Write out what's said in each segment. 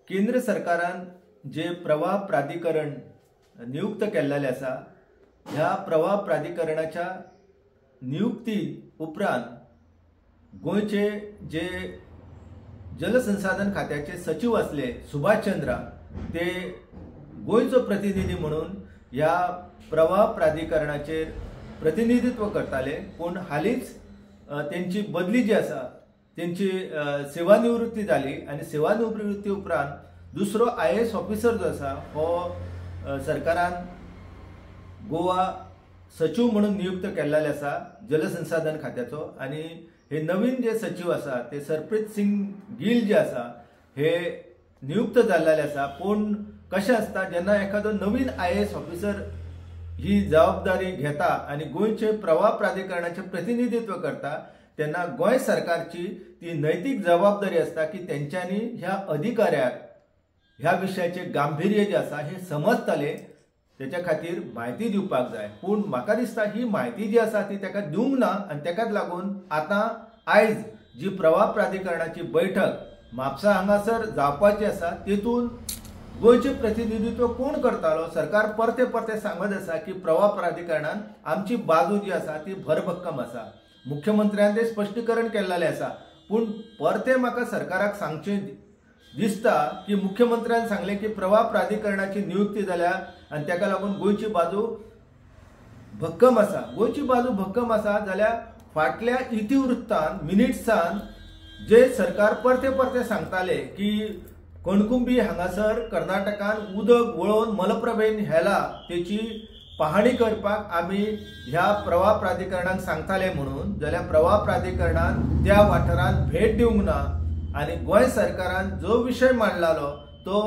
केंद्र सरकारान जे प्रवाह प्राधिकरण नियुक्त केल्लेलें आसा, ह्या प्रवाह प्राधिकरणाच्या नियुक्ती उपरांत गोंयचे जे जलसंसाधन खात्याचे सचिव आसले सुभाष चंद्रा ते गोंयचो प्रतिनिधी म्हणून ह्या प्रवाह प्राधिकरणाचेर प्रतिनिधित्व करताले. पूण हालींच तेंची बदली जी आसा, तेंची सेवानिवृत्ती जाली आनी सेवानिवृत्ती उपरांत दुसरो IAS officer जो आसा हो सरकारान गोवा सचिव म्हणून नियुक्त केल्लेले आसा जलसंसाधन खात्याचो. आनी हे नवीन जे सचिव आसा ते सरप्रीत सिंग गिल जे आसा हे नियुक्त जाल्लेले आसा. पूण कशें आसता, जेन्ना एखादो नवीन IAS officer ही जबाबदारी घेता आनी गोंयचे प्रवाह प्राधिकरणाचें प्रतिनिधित्व करता तेन्ना गोंय सरकारची ती नैतीक जबाबदारी आसता की तेंच्यांनी ह्या अधिकाऱ्याक ह्या विशयाचे गांभीर्य जे आसा हे समजतले, तेच्या खातीर म्हायती दिवपाक जाय. पूण म्हाका दिसता ही म्हायती जी आसा ती ताका दिवंक ना आनी ताकाच लागून आतां आयज जी प्रवाह प्राधिकरणाची बैठक म्हापसा हांगासर जावपाची आसा तेतून गोंयचें प्रतिनिधित्व कोण करतालो? सरकार परते परते सांगत आसा की प्रवाह प्राधिकरणान आमची बाजू जी आसा ती भरभक्कम आसा, मुख्यमंत्र्यान तें स्पश्टीकरण केल्लेलें आसा. पूण परते म्हाका सरकाराक सांगचें दिसता की मुख्यमंत्र्यान सांगलें की प्रवाह प्राधिकरणाची नियुक्ती जाल्या आनी ताका लागून गोंयची बाजू भक्कम आसा. गोंयची बाजू भक्कम आसा जाल्यार फाटल्या इतिवृत्तान मिनिट्सान जे सरकार परते परते सांगताले की कणकुंबी हांगासर कर्नाटकान उदक वळोवन मलप्रभेन हेला तेची पाहणी करपाक आमी ह्या प्रवाह प्राधिकरणाक सांगताले म्हणून, जाल्यार प्रवाह प्राधिकरणान त्या वाठारांत भेट दिवंक ना आनी गोंय सरकारान जो विशय मांडलालो तो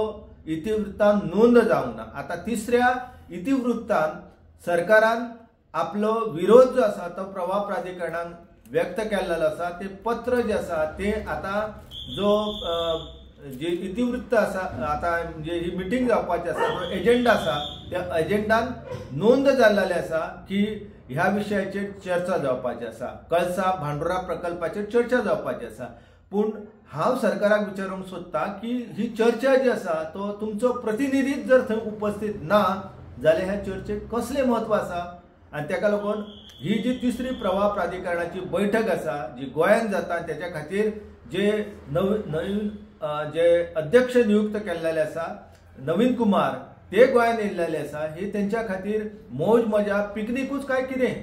इतिवृत्तान नोंद जावंक ना. आतां तिसऱ्या इतिवृत्तान सरकारान आपलो विरोध जो आसा तो प्रवाह प्राधिकरणान व्यक्त केल्लो आसा. ते पत्र जे आसा ते आतां जो जे इतिवृत्त आसा, आतां म्हणजे ही मिटींग जावपाची आसा, जो एजेंडा आसा त्या एजेंडान नोंद जाल्लेली आसा की ह्या विशयाचेर चर्चा जावपाची आसा, कळसा भांडुरा प्रकल्पाचेर चर्चा जावपाची आसा. पूण हांव सरकाराक विचारूंक सोदता की ही चर्चा जी आसा तो तुमचो प्रतिनिधीच जर थंय उपस्थित ना जाल्यार ह्या चर्चेक कसलें म्हत्व आसा? आनी ताका लागून ही जी तिसरी प्रवाह प्राधिकरणाची बैठक आसा जी गोंयांत जाता तेच्या खातीर जे नवीन जे अध्यक्ष नियुक्त केल्लेले आसा नवीन कुमार ते गोंयांत येयल्लेले आसा, ही तेंच्या खातीर मौज मजा पिकनिकूच काय कितें?